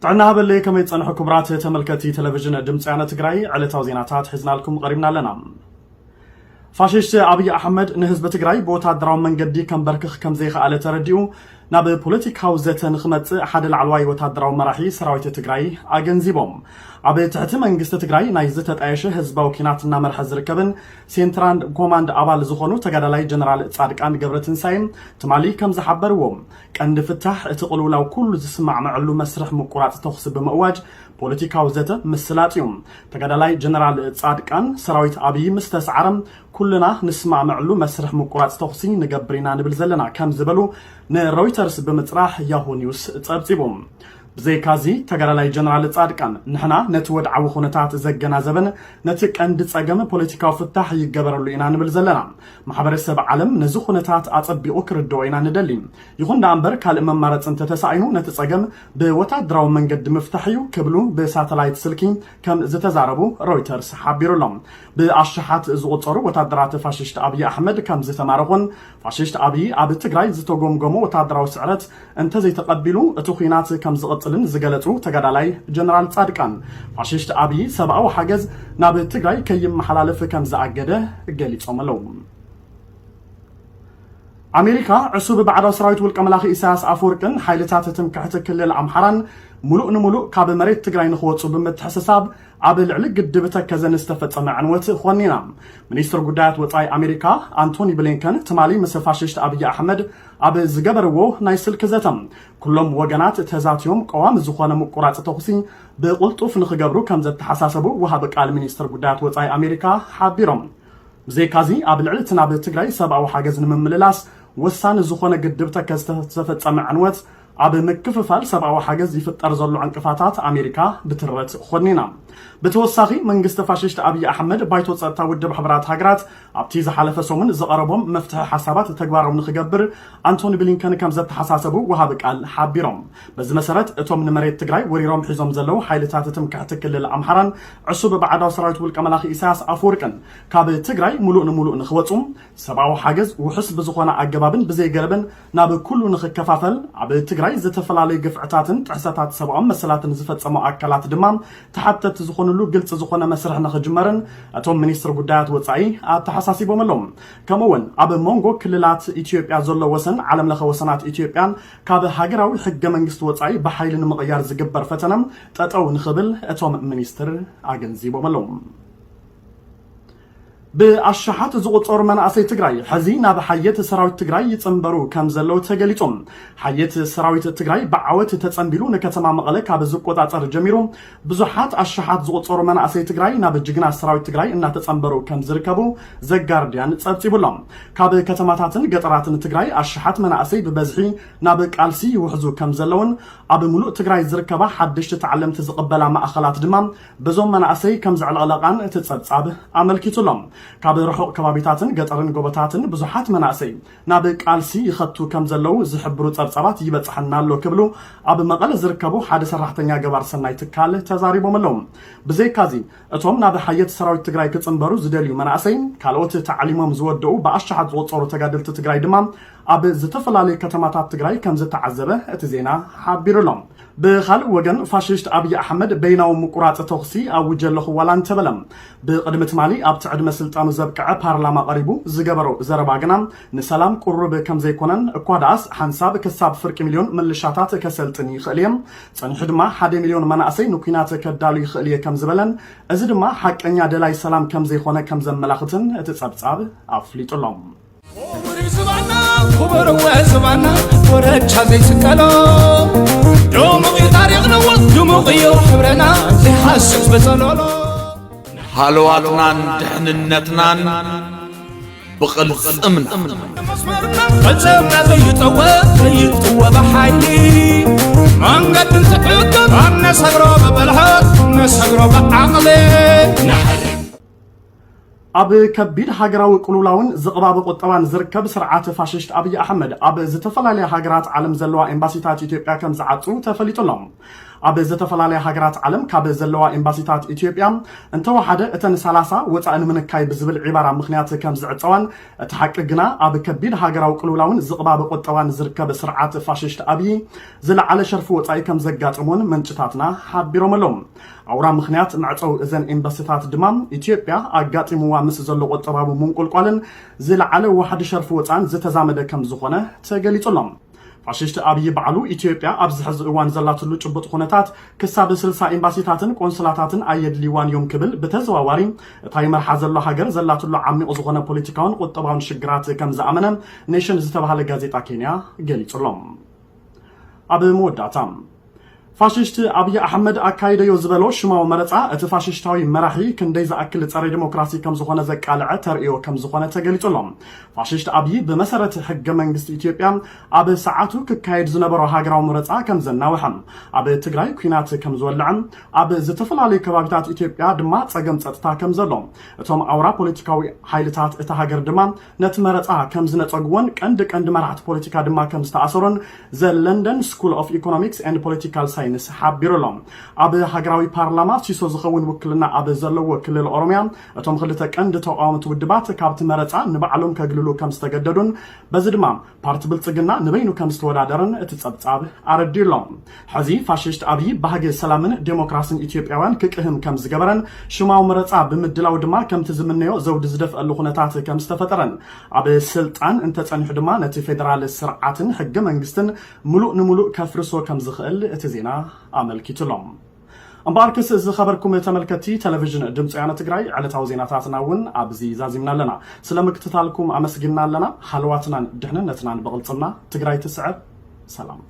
ጥዕና ሃበለይ፣ ከመይ ጸንሑ ክቡራት ተመልከቲ ቴሌቪዥን ድምፂ ወያነ ትግራይ? ዕለታዊ ዜናታት ሒዝናልኩም ቀሪብና ኣለና። ፋሽስት ኣብይ ኣሕመድ ንህዝቢ ትግራይ ብወታደራዊ መንገዲ ከንበርክኽ ከም ዘይኸኣለ ተረዲኡ ናብ ፖለቲካዊ ዘተ ንኽመጽእ ሓደ ላዕለዋይ ወታደራዊ መራሒ ሰራዊት ትግራይ ኣገንዚቦም። ኣብ ትሕቲ መንግስቲ ትግራይ ናይ ዝተጣየሸ ህዝባዊ ኲናት እናመርሐ ዝርከብን ሴንትራል ኮማንድ ኣባል ዝኾኑ ተጋዳላይ ጀነራል ጻድቃን ገብረትንሳኤ ትማሊ ከም ዝሓበርዎ፣ ቀንዲ ፍታሕ እቲ ቅልውላው ኩሉ ዝስማዕመዐሉ መስርሕ ምቁራጽ ተኹሲ ብምእዋጅ ፖለቲካዊ ዘተ ምስላጥ እዩ። ተጋዳላይ ጀነራል ጻድቃን፣ ሰራዊት ኣብይ ምስ ተሰዓረ ኩልና ንስማዕመዐሉ መስርሕ ምቁራጽ ተኹሲ ንገብር ኢና ንብል ዘለና ከም ዝበሉ ንሮይተርስ ብምጽራሕ ያሁ ኒውስ ጸብጺቡ። ብዘይካዚ ተጋዳላይ ጀነራል ጻድቃን፣ ንሕና ነቲ ወድዓዊ ኩነታት ዘገናዘበን ነቲ ቀንዲ ጸገም ፖለቲካዊ ፍታሕ ይገበረሉ ኢና ንብል ዘለና። ማሕበረሰብ ዓለም ነዚ ኩነታት ኣጸቢቑ ክርድኦ ኢና ንደሊ። ይኹን ደኣ እምበር ካልእ መማረፂ እንተተሳኢኑ ነቲ ጸገም ብወታደራዊ መንገዲ ምፍታሕ እዩ ክብሉ ብሳተላይት ስልኪ ከም ዝተዛረቡ ሮይተርስ ሓቢሩ ኣሎ። ብኣሽሓት ዝቑጸሩ ወታደራት ፋሽስት ኣብይ ኣሕመድ ከም ዝተማረኹን ፋሽስት ኣብይ ኣብ ትግራይ ዝተጎምጎሞ ወታደራዊ ስዕረት እንተዘይተቐቢሉ እቲ ኲናት ከም ዝቕጽልን ዝገለጹ ተጋዳላይ ጀነራል ጻድቃን፣ ፋሽስት ኣብይ ሰብኣዊ ሓገዝ ናብ ትግራይ ከይመሓላለፍ ከም ዝኣገደ ገሊጾም ኣለዉ። ኣሜሪካ ዕሱብ ባዕዳዊ ሰራዊት ውልቀ መላኺ ኢሳያስ ኣፈወርቅን ሓይልታት ትምክሕቲ ክልል ኣምሓራን ሙሉእ ንሙሉእ ካብ መሬት ትግራይ ንኽወፁ ብምትሕስሳብ ኣብ ልዕሊ ግድብ ተከዘ ንዝተፈጸመ ዕንወት ኾኒና። ሚኒስትር ጉዳያት ወጻኢ ኣሜሪካ ኣንቶኒ ብሊንከን ትማሊ ምስ ፋሽስት ኣብይ ኣሕመድ ኣብ ዝገበርዎ ናይ ስልኪ ዘተ፣ ኩሎም ወገናት ተዛትዮም ቀዋሚ ዝኾነ ምቁራጽ ተኹሲ ብቕልጡፍ ንኽገብሩ ከም ዘተሓሳሰቡ ወሃቢ ቃል ሚኒስትር ጉዳያት ወጻኢ ኣሜሪካ ሓቢሮም። ብዘይካዚ ኣብ ልዕሊ እቲ ናብ ትግራይ ሰብኣዊ ሓገዝ ንምምልላስ ወሳኒ ዝኾነ ግድብ ተከዘ ዝተፈጸመ ዕንወት ኣብ ምክፍፋል ሰብኣዊ ሓገዝ ይፍጠር ዘሎ ዕንቅፋታት ኣሜሪካ ብትረት ኾኒና። ብተወሳኺ መንግስቲ ፋሽስት ኣብይ ኣሕመድ ባይቶ ጸጥታ ውድብ ሕቡራት ሃገራት ኣብቲ ዝሓለፈ ሰሙን ዝቐረቦም መፍትሒ ሓሳባት ተግባራዊ ንኽገብር ኣንቶኒ ብሊንከን ከም ዘተሓሳሰቡ ወሃቢ ቃል ሓቢሮም። በዚ መሰረት እቶም ንመሬት ትግራይ ወሪሮም ሒዞም ዘለዉ ሓይልታት ትምክሕቲ ክልል ኣምሓራን ዕሱብ ባዕዳዊ ሰራዊት ውልቀ መላኺ ኢሳያስ ኣፈወርቅን ካብ ትግራይ ሙሉእ ንሙሉእ ንኽወፁ፣ ሰብኣዊ ሓገዝ ውሑስ ብዝኾነ ኣገባብን ብዘይገደብን ናብ ኩሉ ንኽከፋፈል፣ ኣብ ትግራይ ዝተፈላለዩ ግፍዕታትን ጥሕሰታት ሰብኣዊ መሰላትን ዝፈጸሙ ኣካላት ድማ ተሓተቲ ዝኾኑሉ ግልፂ ዝኾነ መስርሕ ንኽጅመርን እቶም ሚኒስትር ጉዳያት ወጻኢ ኣተሓሳሲቦም ኣለዉ። ከምኡ እውን ኣብ መንጎ ክልላት ኢትዮጵያ ዘሎ ወሰን ዓለም ለኸ ወሰናት ኢትዮጵያን ካብ ሃገራዊ ሕገ መንግስቲ ወጻኢ ብሓይሊ ንምቕያር ዝግበር ፈተነ ጠጠው ንኽብል እቶም ሚኒስትር ኣገንዚቦም ኣለዉ። ብኣሽሓት ዝቑጸሩ መናእሰይ ትግራይ ሕዚ ናብ ሓየት ሰራዊት ትግራይ ይጽንበሩ ከም ዘለዉ ተገሊጹ። ሓየት ሰራዊት ትግራይ ብዓወት ተጸንቢሉ ንከተማ መቐለ ካብ ዝቆጻጸር ጀሚሩ ብዙሓት ኣሽሓት ዝቑጸሩ መናእሰይ ትግራይ ናብ ጅግና ሰራዊት ትግራይ እናተጸንበሩ ከም ዝርከቡ ዘጋርድያን ጸብጺቡ ኣሎ። ካብ ከተማታትን ገጠራትን ትግራይ ኣሽሓት መናእሰይ ብበዝሒ ናብ ቃልሲ ይውሕዙ ከም ዘለውን ኣብ ሙሉእ ትግራይ ዝርከባ ሓደሽቲ ተዓለምቲ ዝቕበላ ማእኸላት ድማ በዞም መናእሰይ ከም ዘዕለቕለቓን እቲ ጸብጻብ ኣመልኪቱ ኣሎ። ካብ ርሑቕ ከባቢታትን ገጠርን ጎቦታትን ብዙሓት መናእሰይ ናብ ቃልሲ ይኸቱ ከም ዘለዉ ዝሕብሩ ጸብጻባት ይበጽሐና ኣሎ ክብሉ ኣብ መቐለ ዝርከቡ ሓደ ሰራሕተኛ ገባር ሰናይ ትካል ተዛሪቦም ኣለዉ። ብዘይካዚ እቶም ናብ ሓየት ሰራዊት ትግራይ ክጽንበሩ ዝደልዩ መናእሰይ ካልኦት ተዓሊሞም ዝወደኡ ብኣሽሓት ዝቑጸሩ ተጋደልቲ ትግራይ ድማ ኣብ ዝተፈላለዩ ከተማታት ትግራይ ከም ዝተዓዘበ እቲ ዜና ሓቢሩ ኣሎ። ብኻልእ ወገን ፋሽስት ኣብይ ኣሕመድ በይናዊ ምቁራጽ ተኹሲ ኣውጀ ኣለኹ ዋላ እንተበለ፣ ብቕድሚ ትማሊ ኣብቲ ዕድመ ስልጣኑ ዘብቅዐ ፓርላማ ቀሪቡ ዝገበሮ ዘረባ ግና ንሰላም ቅሩብ ከም ዘይኮነን እኳ ደኣስ ሓንሳብ ክሳብ ፍርቂ ሚልዮን ምልሻታት ከሰልጥን ይኽእል እየ፣ ጸኒሑ ድማ ሓደ ሚልዮን መናእሰይ ንኲናት ከዳሉ ይኽእል እየ ከም ዝበለን እዚ ድማ ሓቀኛ ደላይ ሰላም ከም ዘይኮነ ከም ዘመላኽትን እቲ ጸብጻብ ኣፍሊጡ ኣሎ። ክቡር ዝባና ክቡር ወዝባና ወረቻ ዘይስቀሎ ድሙቕ እዩ ታሪኽና ድሙቕ እዩ ሕብረና ዘይሓስስ በጸሎሎ። ሃለዋትናን ድሕንነትናን ብቕልጽምና መስመርና ፈጸምና ዘይጠወ ዘይጥወ ብሓይሊ መንገድን ትዕግስትን ኣነሰግሮ ብብልሃት ኣነሰግሮ ብዓቕሊ። ኣብ ከቢድ ሃገራዊ ቅልውላውን ዝቕባበ ቁጠባን ዝርከብ ስርዓት ፋሽስት ኣብይ ኣሕመድ ኣብ ዝተፈላለያ ሃገራት ዓለም ዘለዋ ኤምባሲታት ኢትዮጵያ ከም ዝዓጹ ተፈሊጡ ኣሎ። ኣብ ዝተፈላለያ ሃገራት ዓለም ካብ ዘለዋ ኤምባሲታት ኢትዮጵያ እንተወሓደ እተን ሰላሳ ወፃኢ ንምንካይ ብዝብል ዒባራ ምኽንያት ከም ዝዕፀዋን፣ እቲ ሓቂ ግና ኣብ ከቢድ ሃገራዊ ቅልውላውን ዝቕባበ ቁጠባን ዝርከብ ስርዓት ፋሽስት ኣብዪ ዝለዓለ ሸርፊ ወፃኢ ከም ዘጋጥሞን ምንጭታትና ሓቢሮም ኣለዉ። ኣውራ ምኽንያት መዕፀዊ እዘን ኤምባሲታት ድማ ኢትዮጵያ ኣጋጢምዋ ምስ ዘሎ ቁጠባዊ ምንቁልቋልን ዝለዓለ ዋሕዲ ሸርፊ ወፃን ዝተዛመደ ከም ዝኾነ ተገሊጹ ኣሎ። ፋሽስት ኣብዪ ባዕሉ ኢትዮጵያ ኣብዚ ሕዚ እዋን ዘላትሉ ጭቡጥ ኩነታት ክሳብ ስልሳ ኤምባሲታትን ቆንስላታትን ኣየድልይዋን እዮም ክብል ብተዘዋዋሪ እታ ይመርሓ ዘሎ ሃገር ዘላትሉ ዓሚቕ ዝኾነ ፖለቲካውን ቁጠባውን ሽግራት ከም ዝኣመነ ኔሽን ዝተባህለ ጋዜጣ ኬንያ ገሊጹ ኣሎ። ኣብ መወዳእታ ፋሽስት ኣብዪ ኣሕመድ ኣካይደዮ ዝበሎ ሽማዊ መረፃ እቲ ፋሽስታዊ መራሒ ክንደይ ዝኣክል ጸረ ዲሞክራሲ ከም ዝኾነ ዘቃልዐ ተርእዮ ከም ዝኾነ ተገሊጹ ኣሎ። ፋሽስት ኣብዪ ብመሰረት ሕገ መንግስቲ ኢትዮጵያ ኣብ ሰዓቱ ክካየድ ዝነበሮ ሃገራዊ መረፃ ከም ዘናውሐ፣ ኣብ ትግራይ ኲናት ከም ዝወልዐ፣ ኣብ ዝተፈላለዩ ከባቢታት ኢትዮጵያ ድማ ጸገም ጸጥታ ከም ዘሎ፣ እቶም ኣውራ ፖለቲካዊ ሓይልታት እታ ሃገር ድማ ነቲ መረፃ ከም ዝነጸግዎን ቀንዲ ቀንዲ መራሕቲ ፖለቲካ ድማ ከም ዝተኣሰሩን The London School of Economics and Political Science ሓቢሩ ኣሎ። ኣብ ሃገራዊ ፓርላማ ሲሶ ዝኸውን ውክልና ኣብ ዘለዎ ክልል ኦሮሚያ እቶም ክልተ ቀንዲ ተቃወምቲ ውድባት ካብቲ መረፃ ንባዕሎም ከግልሉ ከም ዝተገደዱን በዚ ድማ ፓርቲ ብልፅግና ንበይኑ ከም ዝተወዳደረን እቲ ጸብጻብ ኣረዲኡ ኣሎ። ሕዚ ፋሽስት ኣብዪ ባህጊ ሰላምን ዴሞክራሲን ኢትዮጵያውያን ክቅህም ከም ዝገበረን ሽማዊ መረፃ ብምድላው ድማ ከምቲ ዝምነዮ ዘውዲ ዝደፍአሉ ኩነታት ከም ዝተፈጠረን ኣብ ስልጣን እንተጸኒሑ ድማ ነቲ ፌደራል ስርዓትን ሕገ መንግስትን ምሉእ ንምሉእ ከፍርሶ ከም ዝኽእል እቲ ዜና ኣመልኪቱ ኣሎ። እምበኣርክስ ዝኸበርኩም ተመልከትቲ ቴሌቪዥን ድምፂ ወያነ ትግራይ ዕለታዊ ዜናታትና እውን ኣብዚ ዛዚምና ኣለና። ስለ ምክትታልኩም ኣመስጊንና ኣለና። ሃለዋትናን ድሕንነትናን ብቕልፅምና። ትግራይ ትስዕር። ሰላም።